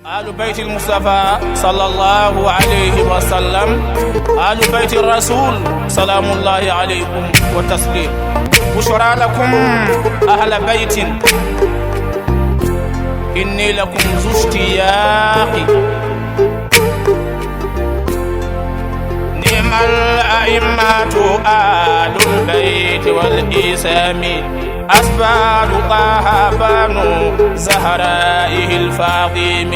آل بيت المصطفى صلى الله عليه وسلم، آل بيت الرسول سلام الله عليكم وتسليم. بشرى لكم أهل بيت، إني لكم ذو اشتياق. نعم الأئمة آل البيت والإسام، أسبال طه بنو زهرائه الفاطم.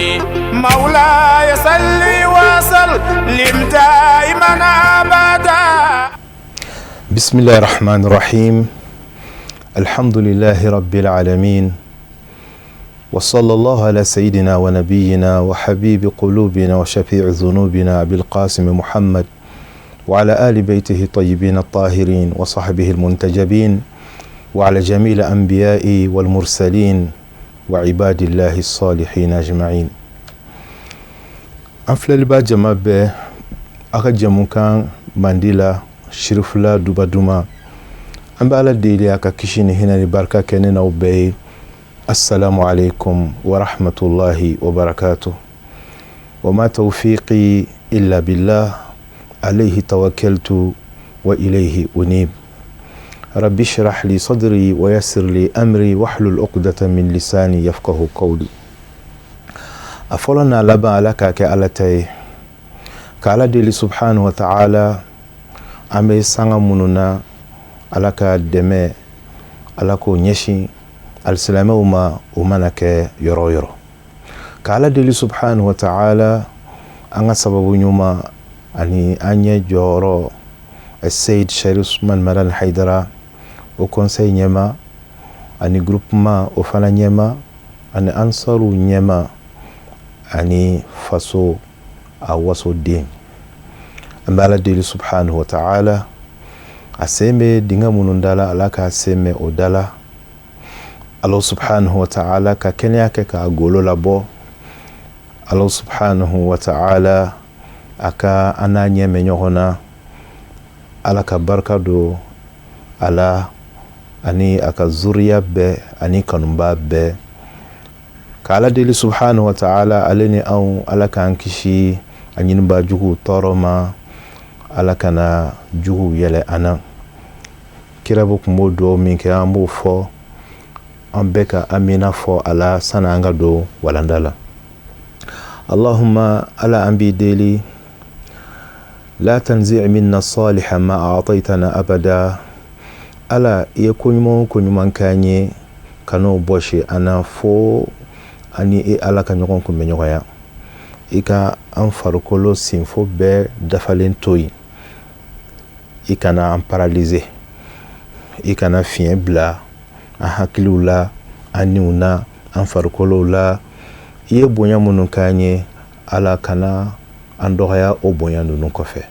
مولاي صل وسلم دائما أبدا. بسم الله الرحمن الرحيم. الحمد لله رب العالمين، وصلى الله على سيدنا ونبينا وحبيب قلوبنا وشفيع ذنوبنا أبي القاسم محمد، وعلى آل بيته الطيبين الطاهرين وصحبه المنتجبين، وعلى جميع الأنبياء والمرسلين وعباد الله الصالحين أجمعين. An filɛliba jama bɛɛ, a ka jɛmukan mandi la, Sirifila Duba Duma, an bɛ Ala deli a ka kisi ni hinɛ ni barika kɛ ne n'aw bɛɛ ye. Assalamu alaikum wa rahmatullahi wa barakatuh. Wa ma tawfiqi illa billah, alayhi tawakkaltu wa ilayhi unib. Rabbi shrah li sadri wa yassir li amri wahlul uqdatan min lisani yafqahu qawli. A fɔlɔ n'a laban, Ala k'a kɛ Ala ta ye. Ka Ala deli subhanahu wa ta'ala, an bɛ sanga minnu na, Ala ka dɛmɛ, Ala k'o ɲɛsin alisilamɛw ma, o mana kɛ yɔrɔ o yɔrɔ. Ka Ala deli subhanahu wa ta'ala, an ka sababu ɲuman ani an ɲɛ jɔyɔrɔ, Seyid Sharif Usman Madani Haidara, o conseil ɲɛma, ani groupement o fana ɲɛma, ani ansaru ɲɛma, ani faso a wasoden, an bɛ Ala deli subhanahu wa ta'ala, a sen bɛ dingɛ minnu da la, Ala k'a sen mɛn o da la. Ala subhanahu wa ta'ala ka kɛnɛya kɛ k'a golo labɔ. Ala subhanahu wa ta'ala a ka an n'a ɲɛ mɛn ɲɔgɔn na. Ala ka barika don a la ani a ka zuriya bɛɛ ani kanuba bɛɛ. Ka Ala deli subhanahu wa ta'ala, ale ni anw, Ala k'an kisi a ɲiniba juguw tɔɔrɔ ma. Ala kana juguw yɛlɛ an na. Kira bɛ tun b'o dugawu min kɛ, an b'o fɔ, an bɛɛ ka amina fɔ a la sani an ka don walanda la. Allahumma, Ala, an b'i deli, la tanzi minna saliha ma a'taytana abada. Ala, i ye ko ɲuman o ko ɲuman k'an ye, kan'o bɔsi an na fo ani e Ala ka ɲɔgɔn kunbɛ ɲɔgɔnya. I ka an farikolo sinfo bɛɛ dafalen to yen, i kana an paralyser, i kana fiɲɛ bila an hakiliw la, an niw na, an farikolow la. I ye bonya minnu k'an ye, Ala kana an dɔgɔya o bonya ninnu kɔfɛ.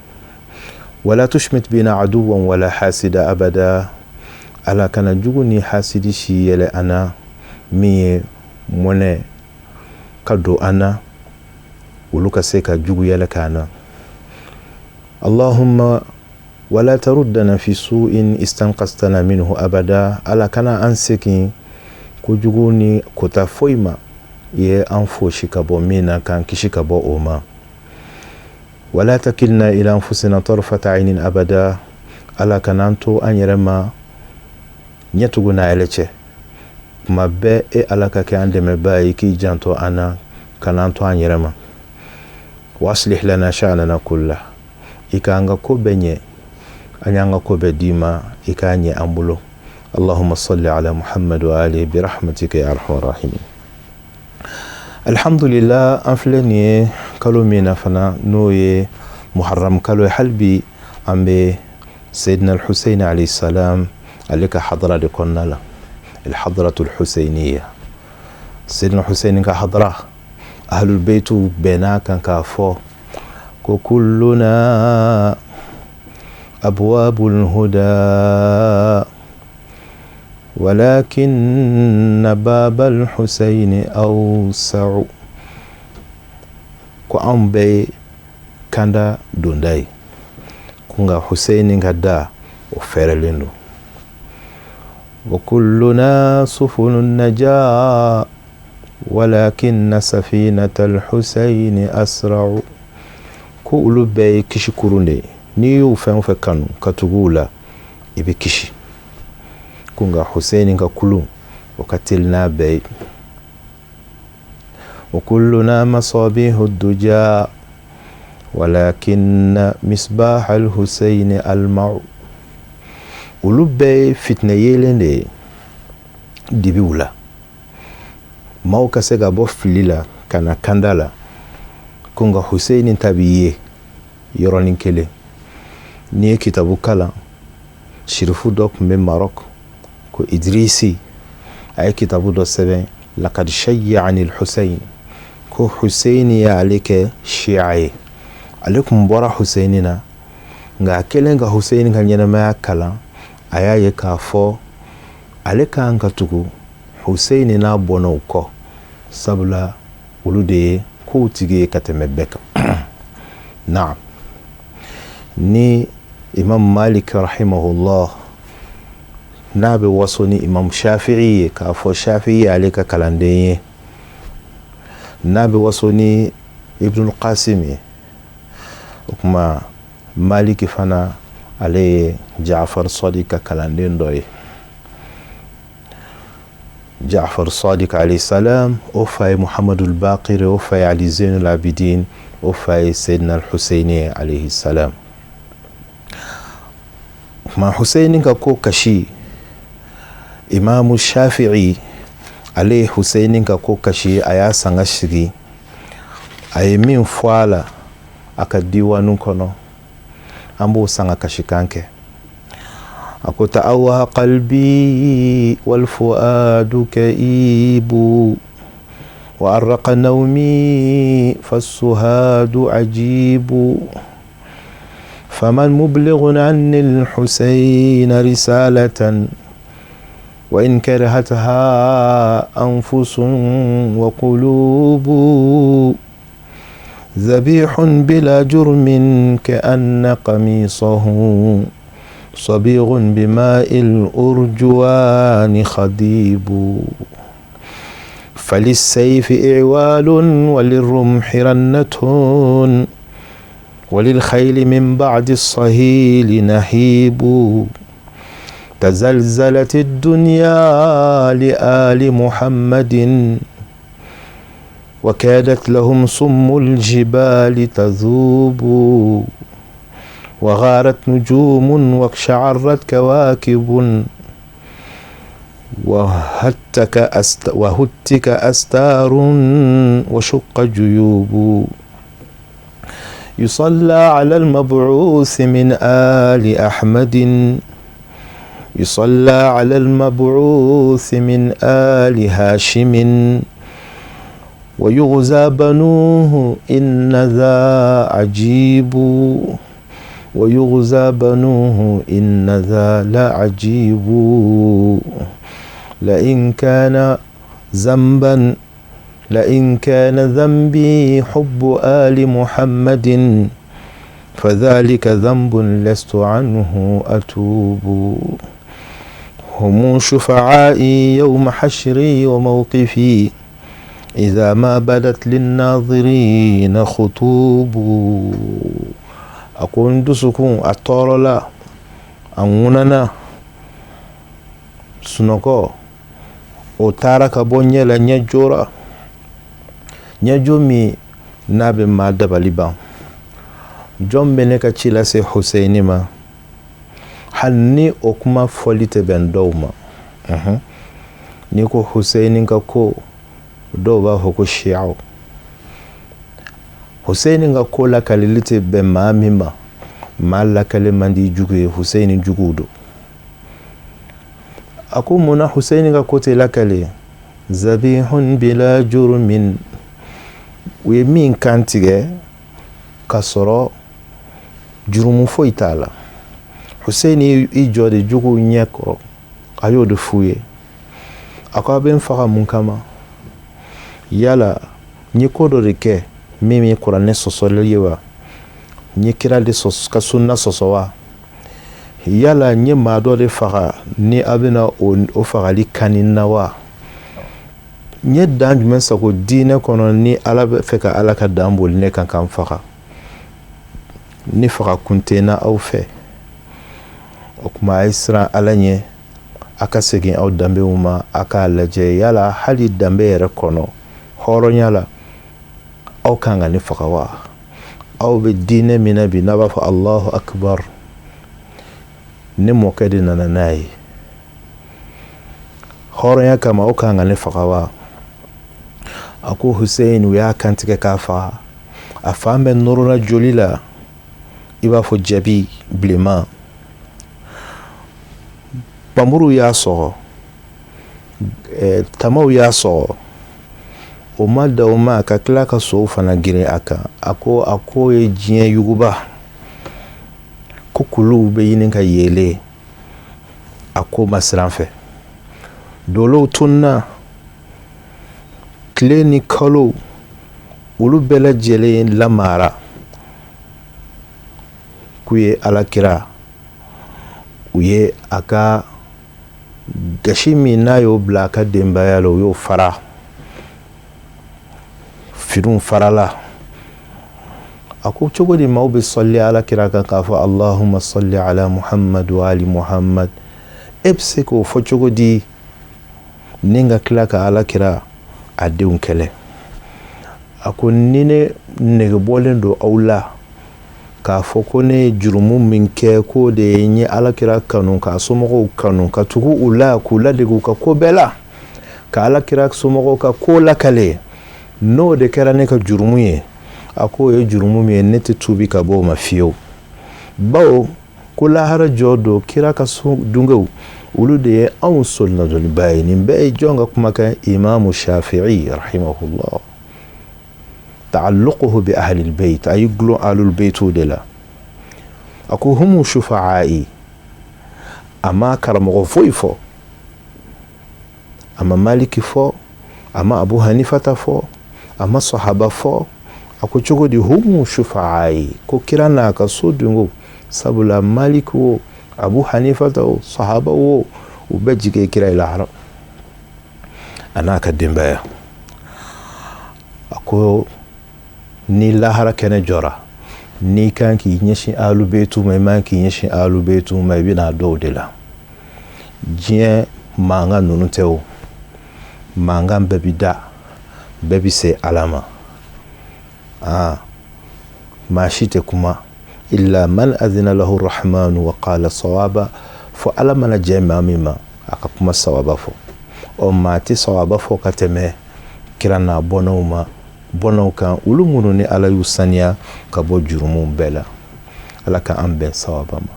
Wala tushmit bina aduwan wala hasida abada. Ala kana jugu ni hasidi si yɛlɛ an na, min ye mɔnɛ ka don an na, olu ka se ka jugu yɛlɛ k'an na. Allahumma wala taruddana fi su'in istanqastana minhu abada. Ala kana an segin kojugu ni kota foyi ma, i ye an fosi ka bɔ min na, k'an kisi ka bɔ o ma. Wala takilna ila anfusina tarfata aynin abada. Ala kana an to an yɛrɛ ma ɲɛtugu n'a yɛlɛ cɛ. Kuma bɛɛ, e Ala ka kɛ an dɛmɛbaa ye, k'i janto an na, kana an to an yɛrɛ ma. Wa aslih lana sha'nana kullah, i k'an ka ko bɛɛ ɲɛ. An y'an ka ko bɛɛ d'i ma, i k'a ɲɛ an bolo. Allahumma salli ala Muhammad wa alihi bi rahmatika ya arhamar rahimin. Alhamdulillah, an filɛ nin ye kalo min na fana, n'o ye Muharram kalo ye, hali bi an bɛ Seydina Al-Hussein alayhi salam, ale ka hadara de kɔnɔna la, al-hadratul Husseiniya, Seydina Hussein ka hadara. Ahlul Baytu bɛnna kan k'a fɔ ko kulluna abwabul huda walakinna babal Hussein awsa'u, ko anw bɛɛ ye kanda donda ye, ko nka Hussein ka da o fɛrɛlen don. Wa kulluna sufunun naja. walakinna safinata alhusaini asra'u. Ko olu bɛɛ ye kisi kurun de ye, n'i y'u fɛn o fɛn kanu ka tugu u la, i bɛ kisi. Ko nka Husaini ka kulun, o ka teli n'a bɛɛ ye. Wa kulluna masabihu duja walakinna misbah al-Husaini alma'u. Olu bɛɛ ye fitinɛ yeelen de ye dibiw la, maaw ka se ka bɔ fili la ka na kanda la. Ko nka Husaini ta b'i ye yɔrɔnin kelen. N'i ye kitabu kalan, sirifu dɔ tun bɛ Maroc ko Idrisi, a ye kitabu dɔ sɛbɛn, lakad shayya'ani al-Husayn, ko Husaini y'ale kɛ shi'a ye. Ale tun bɔra Husaini na, nka a kɛlen ka Husaini ka ɲɛnamaya kalan, a y'a ye k'a fɔ ale kan ka tugu Husaini n'a bɔnnaw kɔ, sabula olu de ye kow tigi ye ka tɛmɛ bɛɛ kan. Naam, ni Imam Malik rahimahullah n'a bɛ waso ni Imam Shafi'i ye k'a fɔ Shafi'i ye ale ka kalanden ye, n'a bɛ waso ni Ibnul Qasim ye, o tuma Maliki fana, ale ye Jafar Sadiq ka kalanden dɔ ye. Jafar Sadiq alayhi salam, o fa ye Muhammadul Baqir, o fa ye Ali Zainul Abidin, o fa ye Seydina Al-Husseini alayhi salam. Tuma Husseini ka ko kasi, Imamu Shafi'i, ale ye Husseini ka ko kasi, a y'a sanga sigi, a ye min fɔ a la a ka diwanu kɔnɔ, an b'o sanga kasikan kɛ. A ko: ta'awwa qalbi wal fuadu ka'ibu wa arraqa nawmi fassuhadu ajibu faman mublighun anni al-Husayn risalatan wa in karihatha anfusun wa qulubu ذبيح بلا جرم كأن قميصه صبيغ بماء الأرجوان خضيب فللسيف إعوال وللرمح رنة وللخيل من بعد الصهيل نهيب تزلزلت الدنيا لآل محمد وكادت لهم صم الجبال تذوب وغارت نجوم واقشعرت كواكب وهتك أستار وشق جيوب يصلى على المبعوث من آل أحمد يصلى على المبعوث من آل هاشم ويغزى بنوه إن ذا عجيب ويغزى بنوه إن ذا لعجيب لئن كان ذنبا لئن كان ذنبي حب آل محمد فذلك ذنب لست عنه أتوب هم شفعائي يوم حشري وموقفي إذا ما بدت للناظرين خطوب. A ko n dusukun, a tɔɔrɔla, a ŋunana, sunɔgɔ o taara ka bɔ ɲɛ la, ɲɛ jora, ɲɛjo min n'a bɛ maa dabali ban. Jɔn bɛ ne ka ci lase Huseyini ma, hali ni o kuma fɔli tɛ bɛn dɔw ma? N'i ko Huseyini ka ko, dɔw b'a fɔ ko siyaw. Huseyini ka ko lakalili tɛ bɛn maa min ma, maa lakale man di jugu ye, Huseyini juguw don. A ko mun na Huseyini ka ko tɛ lakale? Zabihun bila jurumin, u ye min kan tigɛ ka sɔrɔ jurumu foyi t'a la. Huseyini i jɔ de juguw ɲɛ kɔrɔ, a y'o de f'u ye. A ko: a bɛ n faga mun kama? Yala n ye ko dɔ de kɛ min ye kuranɛ sɔsɔli ye wa? N ye kira de ka sunna sɔsɔ wa? Yala n ye maa dɔ de faga ni a bɛna o fagali kani na wa? N ye dan jumɛn sago diinɛ kɔnɔ ni Ala bɛ fɛ ka Ala ka dan boli ne kan ka n faga? Ni faga kun tɛ n na aw fɛ. O tuma a ye siran Ala ɲɛ, a ka segin aw danbew ma, a k'a lajɛ yala hali danbe yɛrɛ kɔnɔ hɔrɔnya la aw kan ka ne faga wa? Aw bɛ diinɛ min na bi n'a b'a fɔ Alahu akibaru, ne mɔkɛ de nana n'a ye. Hɔrɔnya kama aw kan ka ne faga wa? A ko Hussein, u y'a kantigɛ k'a faga. A fan bɛɛ nɔrɔla joli la i b'a fɔ jabi bilenman. Npanmuruw y'a sɔgɔ, tamaw y'a sɔgɔ. O ma dan o ma, ka tila ka sow fana girin a kan. A ko a ko ye diɲɛ yuguba, ko kuluw bɛ ɲini ka yeelen. A ko ma siran fɛ. Dolow tunna, tile ni kalo olu bɛɛ lajɛlen lamara k'u ye Ala kira, u ye a ka gasi min n'a y'o bila a ka denbaya la, u y'o fara, finiw farala. A ko cogo di maaw bɛ sɔli Ala kira kan k'a fɔ Allahumma salli ala Muhammad wa ali Muhammad? E bɛ se k'o fɔ cogo di ni ka tila ka Ala kira a denw kɛlɛ? A ko ni ne nege bɔlen don aw la k'a fɔ ko ne ye jurumu min kɛ, k'o de ye n ye Ala kira kanu, k'a somɔgɔw kanu, ka tugu u la, k'u ladege u ka ko bɛɛ la, ka Ala kira somɔgɔw ka ko lakale, n'o de kɛra ne ka jurumu ye, a k'o ye jurumu min ye, ne tɛ tuubi ka bɔ o ma fiyewu. Bawo ko lahara jɔ don, kira ka so dungew olu de ye anw solinadoniba ye. Nin bɛɛ ye jɔn ka kumakan? Imamu Shafi'i rahimahullah. Ta'alluquhu bi ahlil bayt, a y'i gulon ahlul baytiw de la. A ko humu shufa'ai, a ma karamɔgɔ foyi fɔ, a ma Maliki fɔ, a ma Abu Hanifata fɔ, a ma sahaba fɔ. A ko cogo di humu shufa'ai? Ko kira n'a ka so dungew, sabula Maliki o, Abu Hanifata o, sahaba o, u bɛɛ jigi ye kira ye lahara, a n'a ka denbaya. A ko ni lahara kɛnɛ jɔra, n'i kan k'i ɲɛsin alu beytu ma, i man k'i ɲɛsin alu beytu ma, i bɛna dɔw de la. Diɲɛ mankan ninnu tɛ o mankan, bɛɛ bi da, bɛɛ bi se Ala ma. Aa, maa si tɛ kuma illa man azina lahu rahmanu wa qala sawaba, fo Ala mana jɛ maa min ma a ka kuma sawaba fɔ. Ɔ, maa tɛ sawaba fɔ ka tɛmɛ kira n'a bɔnnaw ma, bɔnnaw kan, olu minnu ni Ala y'u saniya ka bɔ jurumuw bɛɛ la. Ala ka an bɛn sawaba ma.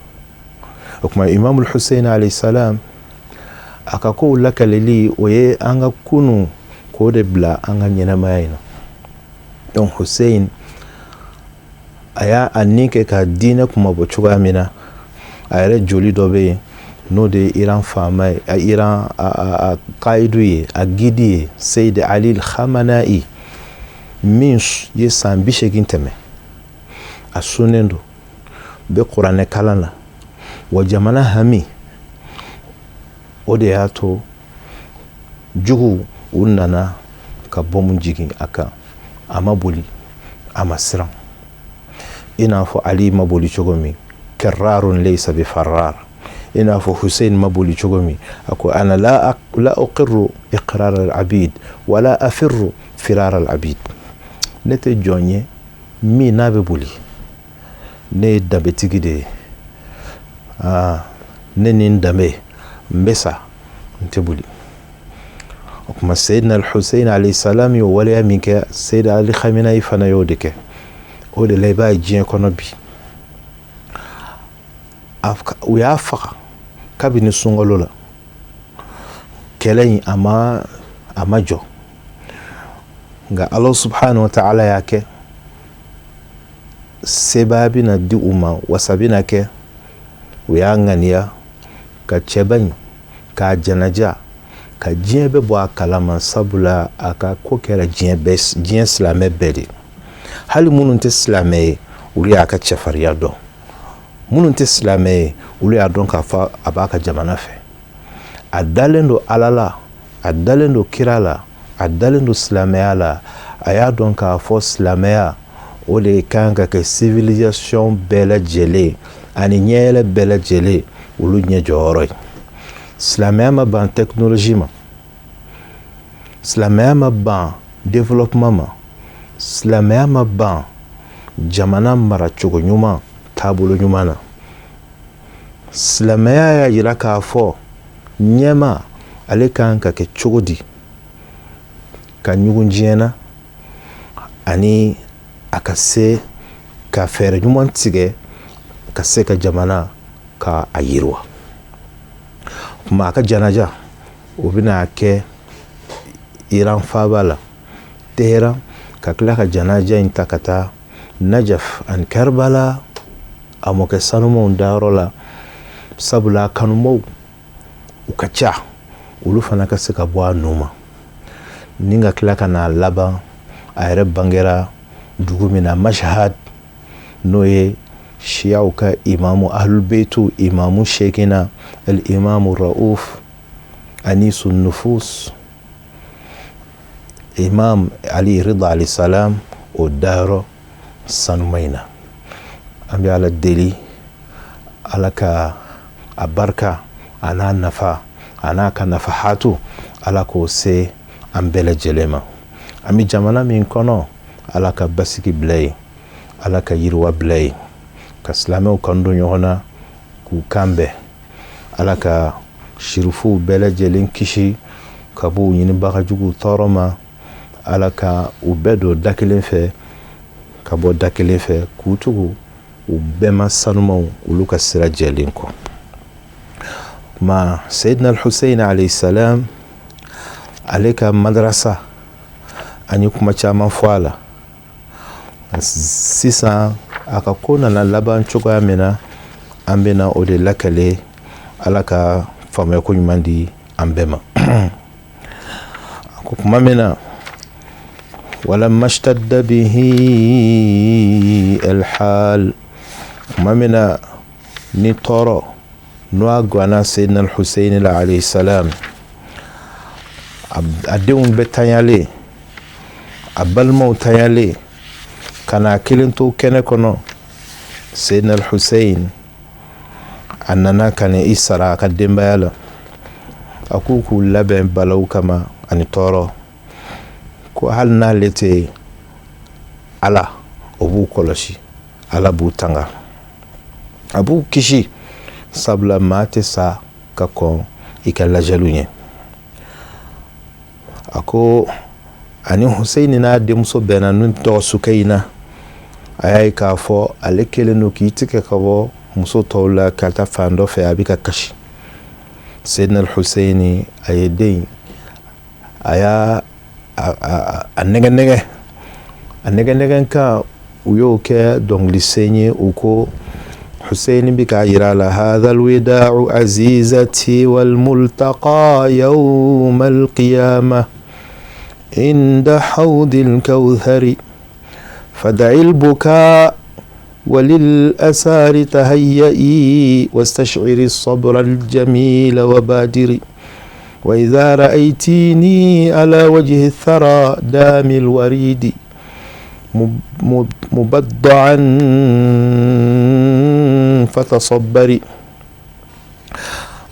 O tuma Imam Hussein alayhi salam, a ka kow lakaleli, o ye an ka kunu k'o de bila an ka ɲɛnamaya in na. Donc Hussein, a y'a a nin kɛ ka diinɛ kunmabɔ cogoya min na, a yɛrɛ joli dɔ bɛ yen, n'o de ye Iran faama ye, a Iran a kayidu ye, a guide ye, Seyid Ali Khamenei, min ye san 80 tɛmɛ, a sunnen don, bɛ kuranɛ kalan na wa jamana hami. O de y'a to juguw u nana ka bɔmu jigin a kan, a ma boli, a ma siran, i n'a fɔ Ali ma boli cogo min, kararun laysa bi farrar, i n'a fɔ Hussein ma boli cogo min. A ko ana la la uqirru iqrar al-abid wala afirru firar al-abid. Ne tɛ jɔn ye min n'a bɛ boli, ne ye danbetigi de ye. Aa, ne ni n danbe, n bɛ sa, n tɛ boli. O tuma Seyidina Al-Hussein alayhi salam y'o waleya min kɛ, Seyid Ali Khamenei fana y'o de kɛ. O de la i b'a ye diɲɛ kɔnɔ bi, u y'a faga kabini sunkalo la. Kɛlɛ in a ma jɔ, nka Ala subhanahu wa ta'ala y'a kɛ sebaaya bɛna di u ma, wasa bɛna kɛ. U y'a ŋaniya ka cɛba in k'a janaja, ka diɲɛ bɛ bɔ a kalama, sabula a ka ko kɛra diɲɛ bɛɛ, diɲɛ silamɛ bɛɛ de, hali minnu tɛ silamɛ ye, olu y'a ka cɛfarinya dɔn. Minnu tɛ silamɛ ye, olu y'a dɔn k'a fɔ a b'a ka jamana fɛ, a dalen don Ala la, a dalen don kira la. A dalen don silamɛya la, a y'a dɔn k'a fɔ silamɛya o de kan ka kɛ civilisation bɛɛ lajɛlen ani ɲɛyɛlɛ bɛɛ lajɛlen olu ɲɛ jɔyɔrɔ ye. Silamɛya ma ban technologie ma, silamɛya ma ban développement ma, silamɛya ma ban jamana maracogo ɲuman taabolo ɲuman na. Silamɛya y'a jira k'a fɔ ɲɛmaa ale kan ka kɛ cogo di ka ɲugun diɲɛ na, ani a ka se ka fɛɛrɛ ɲuman tigɛ ka se ka jamana ka a yiriwa. Kuma a ka janaja o bɛna kɛ Iran faaba la, Teheran, ka tila ka janaja in ta ka taa Najaf ani Karbala, a mɔkɛ sanumanw dayɔrɔ la, sabula a kanumaw u ka ca, olu fana ka se ka bɔ a nu ma, ni ka tila ka n'a laban a yɛrɛ bangera dugu min na, Mashhad, n'o ye siyaw ka imamu ahlulbeitu imamu seeginna, al imamu Rauf anisu nufus, imam Ali Rida alayhi salam, o dayɔrɔ sanuma in na. An bɛ Ala deli, Ala ka a barika a n'a nafa a n'a ka nafahatu, Ala k'o se an bɛɛ lajɛlen ma. An bɛ jamana min kɔnɔ, Ala ka basigi bila yen, Ala ka yiriwa bila yen, ka silamɛw kan don ɲɔgɔn na k'u kan bɛn. Ala ka sirifuw bɛɛ lajɛlen kisi ka bɔ u ɲinibaga juguw tɔɔrɔ ma. Ala ka u bɛɛ don da kelen fɛ ka bɔ da kelen fɛ, k'u tugu u bɛnba sanumaw olu ka sira jɛlen kɔ. Ma Seyidina Hussein alayhi salam, ale ka madrasa, an ye kuma caman fɔ a la. Sisan a ka ko nana laban cogoya min na, an bɛna o de lakale. Ala ka faamuya ko ɲuman di an bɛɛ ma. A ko tuma min na, walamma shtadda bihi alhal, tuma min na ni tɔɔrɔ n'o a ganna Seyidina Hussein la alayhi salam, a denw bɛɛ tanyalen, a balimaw tanyalen, ka n'a kelen to kɛnɛ kɔnɔ, Seyidina Hussein a nana ka na i sara a ka denbaya la. A k'u k'u labɛn balaw kama ani tɔɔrɔ, ko hali n'ale tɛ yen, Ala o b'u kɔlɔsi, Ala b'u tanga, a b'u kisi, sabula maa tɛ sa ka kɔn i ka lajɛliw ɲɛ. A ko ani Hussein n'a denmuso bɛnna n'u tɔgɔ Sukayina, a y'a ye k'a fɔ ale kelen don k'i tigɛ ka bɔ muso tɔw la ka taa fan dɔ fɛ, a bɛ ka kasi. Seyidina Hussein a ye den a y'a a nɛgɛ nɛgɛ, a nɛgɛ nɛgɛ kan, u y'o kɛ dɔnkili sen ye. U ko Hussein bɛ k'a jira a la: hadha alwida'u azizati walmultaqa yawma alqiyama inda hawdil kawthari fada'i albuka walil asari tahayyai wastash'iri sabra aljamila wabadiri wa idha ra'aytini ala wajhi thara dami alwaridi mubadda'an fatasabbari.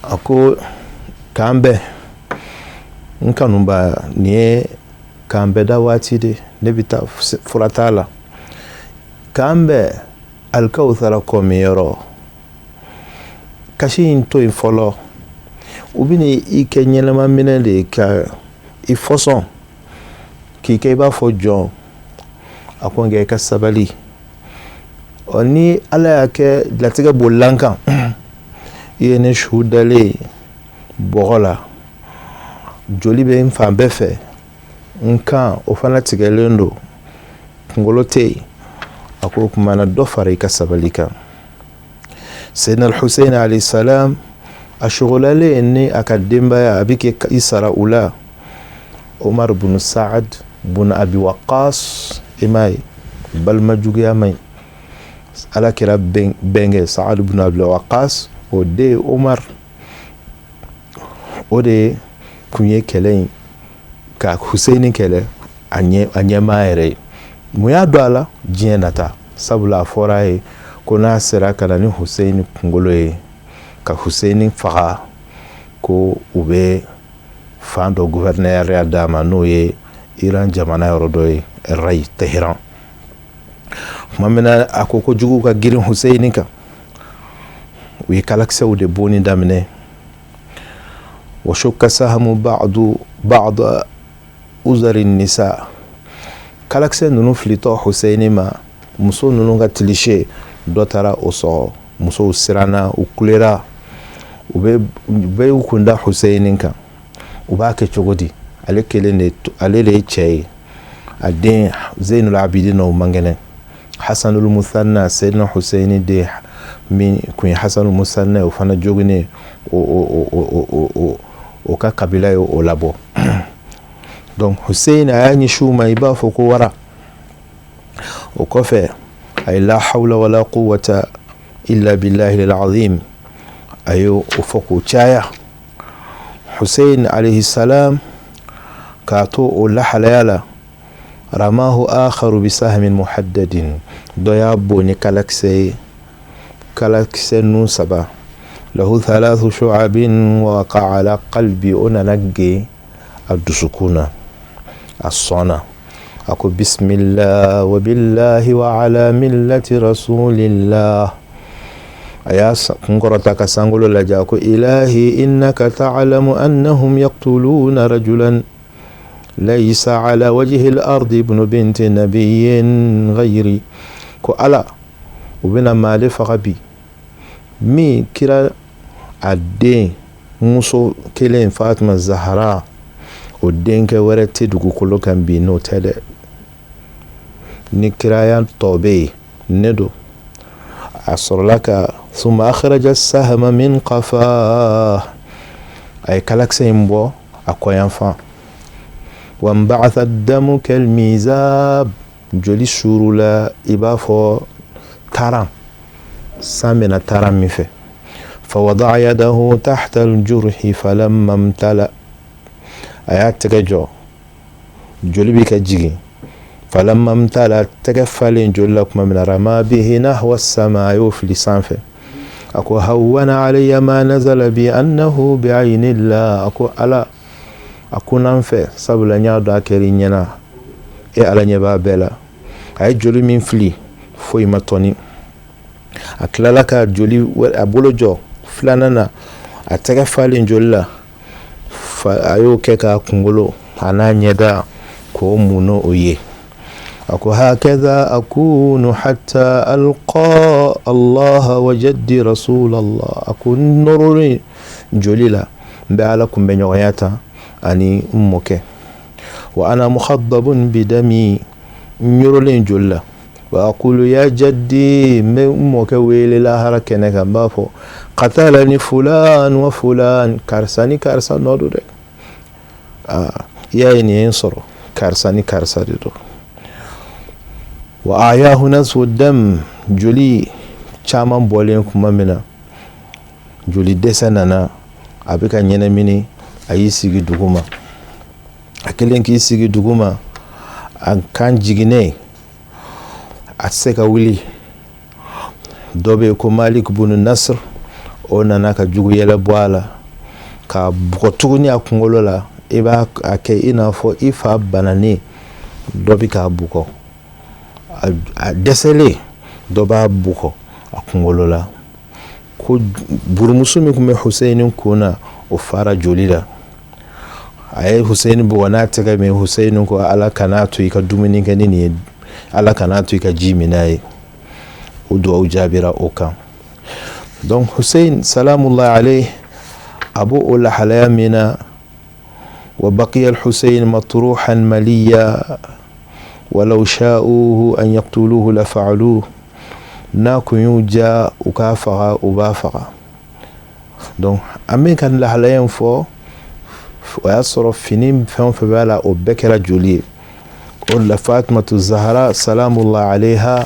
A ko k'an bɛn n kanuba, nin ye k'an bɛn da waati de, ne bɛ taa, fura t'a la, k'an bɛn alikawusara kɔ min yɔrɔ. Kasi in to yen fɔlɔ, u bɛna i kɛ ɲɛnama minɛ de ye ka i fɔsɔn k'i kɛ i b'a fɔ jɔn. A ko nka i ka sabali. Ɔ ni Ala y'a kɛ latigɛ bolila n kan, i ye ne su dalen bɔgɔ la, joli bɛ n fan bɛɛ fɛ, n kan o fana tigɛlen don, kunkolo tɛ yen. A ko o tuma na dɔ fara i ka sabali kan. Seyidina Hussein alayhi salam a sɔgɔlalen ni a ka denbaya, a bɛ k'i sara u la. Omar bun Saad bun Abi Waqas, i m'a ye balima juguya man ɲi. Ala kira bɛnkɛ Saad bun Abi Waqas, o den ye Omar, o de kun ye kɛlɛ in Ka Huseyini kɛlɛ, a ɲɛmaa yɛrɛ ye. Mun y'a don a la? Diɲɛ nata. Sabula a fɔra a ye ko n'a sera ka na ni Huseyini kunkolo ye, ka Huseyini faga, ko u bɛ fan dɔ gouverneurya d'a ma, n'o ye Iran jamana yɔrɔ dɔ ye, Ray, Tehran. Tuma min na a ko ko juguw ka girin Huseyini kan, u ye kalakisɛw de bonni daminɛ. Wa shukka sahamu ba'du ba'da uzari nisa, kalakisɛ ninnu filitɔ Huseyini ma, muso ninnu ka tilise dɔ taara o sɔgɔ. Musow siranna, u kulera, u bɛ y'u kun da Huseyini kan. U b'a kɛ cogo di? Ale kelen de, ale de ye cɛ ye. A den Zeynul Abidin, o man kɛnɛ. Hasanul Musanna, Seydina Huseyini den min kun ye Hasanul Musanna ye, o fana joginnen, o ka kabila ye o labɔ. Donc Hussein a y'a ɲɛsin u ma i b'a fɔ ko wara. O kɔfɛ a ye la hawla wala quwwata illa billahi al-azim, a ye o fɔ k'o caya. Hussein alayhi salam, k'a to o lahalaya la, ramahu akharu bisahmin muhaddadin, dɔ y'a bon ni kalakisɛ ye, kalakisɛ nun saba, lahu thalathu shu'abin waqa ala qalbi, o nana gen a dusukun na, a sɔn na. A ko bismillah wa billahi wa ala millati rasulillah. A y'a kun kɔrɔta ka sankolo lajɛ, a ko ilahi innaka ta'lamu annahum yaqtuluna rajulan laysa ala wajhi al-ardi ibnu binti nabiyyin ghayri. Ko Ala, u bɛna maa de faga bi min kira a den muso kelen Fatima Zahara, o denkɛ wɛrɛ tɛ dugukolo kan bi n'o tɛ dɛ. Ni kiraya tɔ bɛ yen, ne don. A sɔrɔla ka summa akhraja sahama min qafa, a ye kalakisɛ in bɔ a kɔyanfan. Wa nba'atha damu kalmizab, joli suurula i b'a fɔ taran, san bɛna taran min fɛ. Fa wada'a yadahu tahta al-jurhi falamma imtala, a y'a tɛgɛ jɔ, joli bɛ ka jigin. Falamma imtala, tɛgɛ falen joli la tuma min na, rama bihi nahwa sama, a y'o fili sanfɛ. A ko hawwana alayya ma nazala bi annahu bi aynillah. A ko Ala, a kunna n fɛ, sabula n y'a dɔn a kɛra i ɲɛna, e Ala ɲɛ b'a bɛɛ la. A ye joli min fili, foyi ma tɔni. A tilala ka joli a bolo jɔ filanan na, a tɛgɛ falen joli la, a y'o kɛ k'a kunkolo a n'a ɲɛda k'o mun n'o ye. A ko hakaza akunu hatta alqa Allah wa jaddi rasulallah. A ko n nɔrɔlen joli la, n bɛ Ala kunbɛ ɲɔgɔnya ta ani n mɔkɛ. Wa ana mukhaddabun bidami, n yɔrɔlen joli la. Wa aqulu ya jaddi, n bɛ n mɔkɛ wele lahara kɛnɛ kan, n b'a fɔ qatalani fulan wa fulan, karisa ni karisa nɔ don dɛ. Aa, i y'a ye nin ye n sɔrɔ, karisa ni karisa de don. Wa ayahu nasfu dam, joli caman bɔlen kuma min na, joli dɛsɛ nana, a bɛ ka ɲɛnamini, a y'i sigi duguma. A kelen k'i sigi duguma, a kan jiginnen, a tɛ se ka wuli. Dɔ bɛ yen ko Malik bunu Nasr, o nana ka jugu yɛlɛ bɔ a la k'a bugɔ tuguni a kunkolo la. I b'a kɛ i n'a fɔ i fa bananen dɔ bɛ k'a bugɔ, a dɛsɛlen, dɔ b'a bugɔ a kunkolo la. Ko burumuso min tun bɛ Huseyini kun na, o fara joli la. A ye Huseyini bugɔ n'a tɛgɛ min, Huseyini ko Ala kan'a to i ka dumuni kɛ ni nin ye, Ala kan'a to i ka ji min n'a ye. O duwawu jaabira o kan. Donc Hussein salamullahi alayhi, a b'o o lahalaya min na, wa baqiya al-Hussein matruhan maliya walaw sha'uhu an yaqtuluhu la fa'aluhu. N'a kun y'u ja u k'a faga, u b'a faga. Donc an bɛ ka lahalaya in fɔ, o y'a sɔrɔ fini fɛn o fɛn b'a la, o bɛɛ kɛra joli ye. O de la Fatimatu Zahara salamullahi alayha,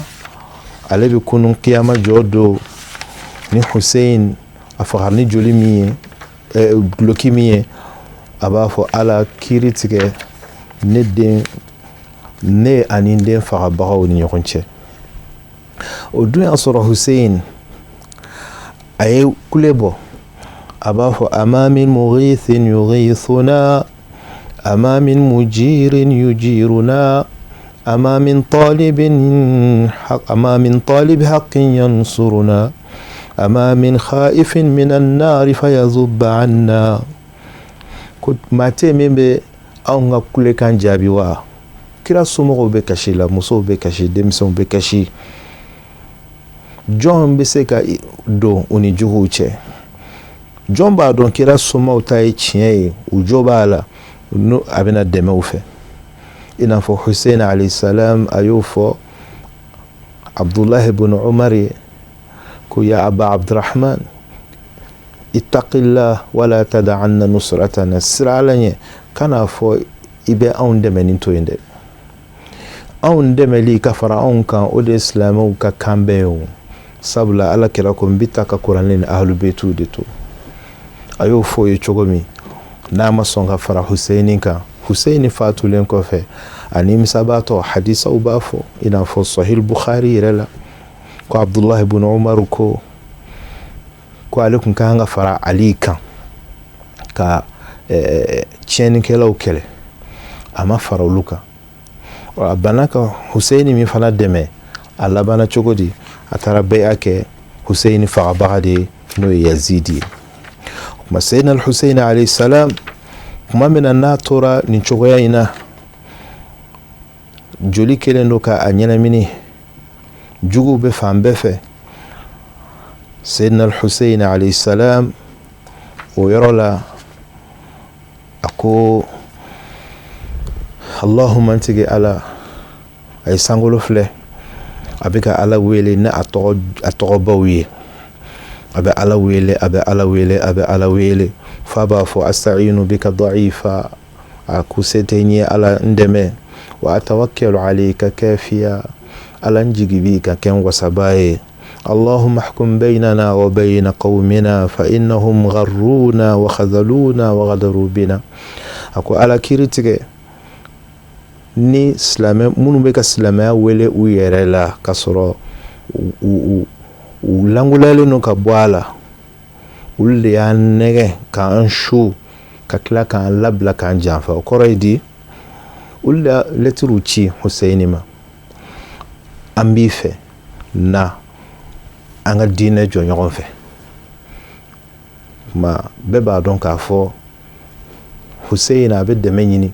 ale bɛ kunun kiyama jɔ don ni Hussein a fagara ni joli min ye, duloki min ye, a b'a fɔ Ala kiiri tigɛ. Ne den, ne ani n den fagabagaw ni ɲɔgɔn cɛ. O dun y'a sɔrɔ Hussein a ye kule bɔ, a b'a fɔ: ama min mughithin yughithuna, ama min mujirin yujiruna, ama min talibin ama min talib haqqin yansuruna, ama min khaifin min an-nar fayazubba anna. Ko maa tɛ min bɛ anw ka kulekan jaabi wa? Kira somɔgɔw bɛ kasi la, musow bɛ kasi, denmisɛnw bɛ kasi. Jɔn bɛ se ka don u ni juguw cɛ? Jɔn b'a dɔn kira somaw ta ye tiɲɛ ye, u jo b'a la, n'o a bɛna dɛmɛ u fɛ? I n'a fɔ Hussein alayhi salam, a y'o fɔ Abdullahi ibn Umar ye ko: ya Aba Abdurrahman, ittaqillah wala tada'anna nusratana. Sira Ala ɲɛ, kan'a fɔ i bɛ anw dɛmɛni to yen dɛ. Anw dɛmɛli ka fara anw kan, o de ye silamɛw ka kan bɛɛ ye. O sabula Ala kira ko: n bɛ taa ka kuranɛ ni ahlubetiw de to. A y'o fɔ o ye cogo min n'a ma sɔn ka fara Huseyini kan, Huseyini fatulen kɔfɛ, a nimisabaatɔ, hadisaw b'a fɔ, i n'a fɔ Sahih Bukhari yɛrɛ la, ko Abdullahi ibn Umar ko ale tun ka kan ka fara Ali kan ka tiɲɛnikɛlaw kɛlɛ, a ma fara olu kan. A banna ka Huseyini min fana dɛmɛ, a labanna cogo di? A taara bɛya kɛ Huseyini fagabaga de ye, n'o ye Yazidi ye. O tuma Seyidina Huseyini alayhi salam, tuma min na n'a tora nin cogoya in na, joli kɛlen don ka a ɲɛnamini, juguw bɛ fan bɛɛ fɛ, Seyidina Huseyini alayhi salam, o yɔrɔ la, a ko: Allahumma, n tigi Ala. A ye sankolo filɛ, a bɛ ka Ala wele ni a tɔgɔbaw ye. A bɛ Ala wele, a bɛ Ala wele, a bɛ Ala wele, f'a b'a fɔ: asta'inu bika da'ifa. A ko: se tɛ n ye, Ala, n dɛmɛ. Wa atawakkalu alayka kafiya. Ala, n jigi b'i ka kɛ n wasaba ye. اللهم احكم بيننا وبين قومنا فإنهم غرونا وخذلونا وغدروا بنا. A ko: Ala, kiiri tigɛ ni silamɛ minnu bɛ ka silamɛya wele u yɛrɛ la, k'a sɔrɔ u langoyalen don ka bɔ a la. Olu de y'an nɛgɛ k'an su, ka tila k'an labila, k'an janfa. O kɔrɔ ye di? Olu de lɛtiriw ci Huseyini ma: an b'i fɛ, na an ka diinɛ jɔ ɲɔgɔn fɛ. Kuma bɛɛ b'a dɔn k'a fɔ Huseyini a bɛ dɛmɛ ɲini.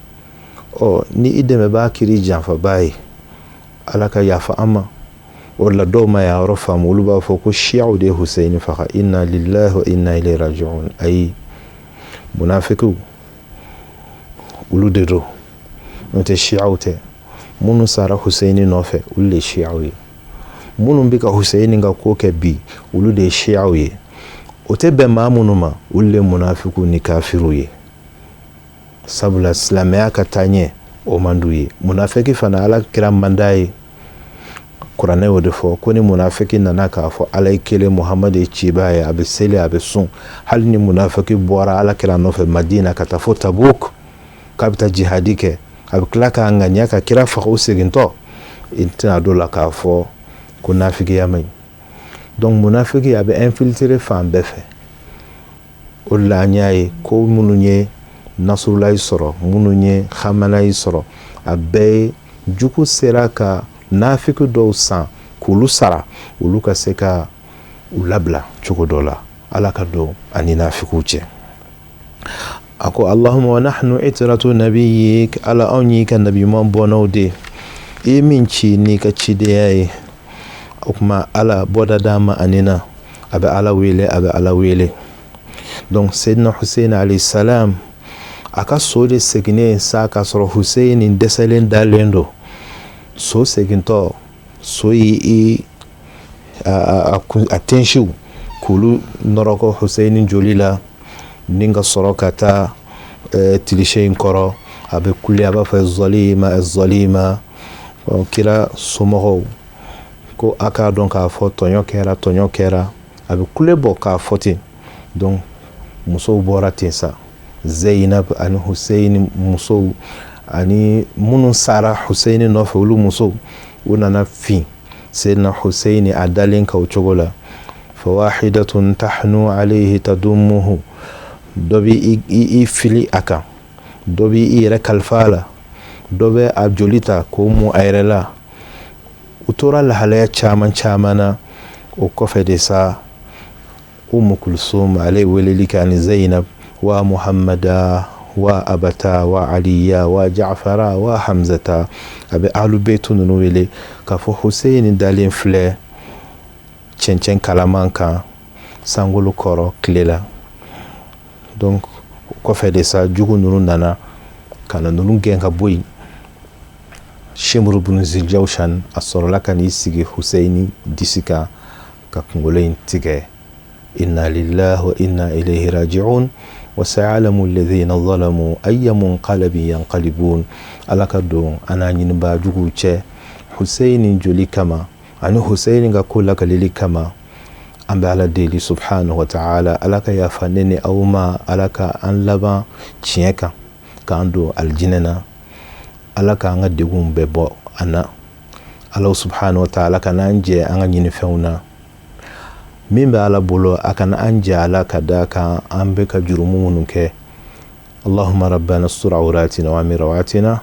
Ɔ, ni i dɛmɛbaa kɛr'i janfabaa ye, Ala ka yafa an ma. O la, dɔw ma yan yɔrɔ faamu, olu b'a fɔ ko siyaw de ye Huseyini faga. Inna lillahi wa inna ilayhi raji'un. Ayi, munafikiw olu de don, n'o tɛ siyaw tɛ. Minnu sara Huseyini nɔfɛ, olu de ye siyaw ye. Minnu bɛ ka Huseyini ka ko kɛ bi, olu de ye siyaw ye. O tɛ bɛn maa minnu ma, olu de ye munafikiw ni kafiriw ye, sabula silamɛya ka taa ɲɛ, o man d'u ye. Munafiki fana, Ala kira man d'a ye. Kuranɛ y'o de fɔ ko ni munafiki nana k'a fɔ Ala ye kelen, Muhamadu ye cibaa ye, a bɛ seli, a bɛ sun, hali ni munafiki bɔra Ala kira nɔfɛ Madina ka taa fo Tabuk k'a bɛ taa jihadi kɛ, a bɛ tila k'a ŋaniya ka kira faga o segintɔ, i tɛna don la k'a fɔ ko nafigiya man ɲi. Donc munafiki a bɛ infiltrer fan bɛɛ fɛ. O de la an y'a ye ko minnu ye Nasurulayi sɔrɔ, minnu ye Hamanayi sɔrɔ, a bɛɛ ye jugu sera ka nafiki dɔw san k'olu sara, olu ka se ka u labila cogo dɔ la. Ala ka don ani nafikiw cɛ. A ko: Allahumma wa nahnu itratu nabiyyik. Ala, anw y'i ka nabi ɲuman bɔnnaw de, i ye min ci n'i ka cidenya ye. O tuma Ala, bɔda d'an ma ani na. A bɛ Ala wele, a bɛ Ala wele. Donc Seydina Hussein alayhi salam, a ka so de seginnen sa, k'a sɔrɔ Hussein dɛsɛlen dalen don. So segintɔ, so y'i a tensiw k'olu nɔrɔkɔ Hussein joli la, ni ka sɔrɔ ka taa tilise in kɔrɔ. A bɛ kule, a b'a fɔ: zɔlima, zɔlima. Kira somɔgɔw ko a k'a dɔn k'a fɔ tɔɲɔ kɛra, tɔɲɔ kɛra. A bɛ kule bɔ k'a fɔ ten. Donc musow bɔra ten sa, Zeyinab ani Hussein musow. Ani minnu sara Huseyini nɔfɛ, olu musow, u nana fin Seyidina Huseyini a dalen kan o cogo la. Fawahidatun tahnu alayhi tadumuhu, dɔ bɛ i fili a kan, dɔ bɛ i yɛrɛ kalifa a la, dɔ bɛ a joli ta k'o mu a yɛrɛ la. U tora lahalaya caman caman na. O kɔfɛ de sa, Umu Kulsum ale ye weleli kɛ ani Zainab: wa Muhammada, wa abata, wa Aliya, wa Jafara, wa Hamzata. A bɛ Ahlubeitu ninnu wele k'a fɔ Huseyini dalen filɛ cɛncɛn kalaman kan sankolo kɔrɔ tile la. Donc kɔfɛ de sa, jugu ninnu nana ka na ninnu gɛn ka bɔ yen. Shemuru bunu Ziljawshan, a sɔrɔla ka n'i sigi Huseyini disi kan ka kunkolo in tigɛ. Inna lillahi wa inna ilayhi raji'un, wa sayalamu alladhina zalamu ayya munqalabin yanqalibun. Ala ka don an n'a ɲinibaa juguw cɛ Huseyini joli kama ani Huseyini ka ko lakalili kama. An bɛ Ala deli subhanahu wa ta'ala, Ala ka yafa ne ni aw ma, Ala ka an laban tiɲɛ kan, k'an don alijinɛ na, Ala k'an ka degunw bɛɛ bɔ an na. Ala subhanahu wa ta'ala kana an jɛ an ka ɲinifɛnw na. Min bɛ Ala bolo, a kana an jɛ a la ka da kan an bɛ ka jurumu minnu kɛ. Allahumma rabbana astur awratina wa amin rawatina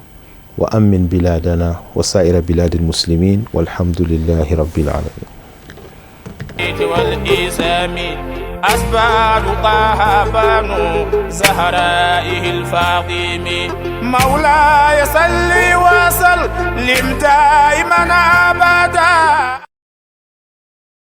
wa amin biladana wa sa'ira biladil muslimin, walhamdulillahi rabbil alamin. أسباب طه بانو زهرائه الفاطم مولاي صلي وسلم دائما أبدا.